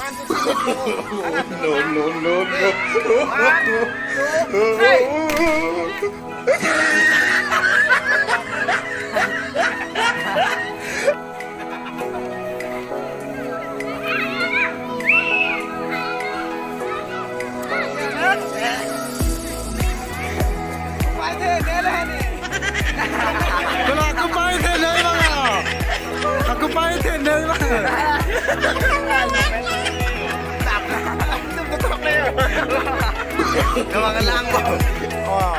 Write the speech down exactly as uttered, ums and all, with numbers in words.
No, no, no, no. One, two, three. Kalau aku paithe nai bang. Aku paithe nai bang. Kawan lang bang. Wah.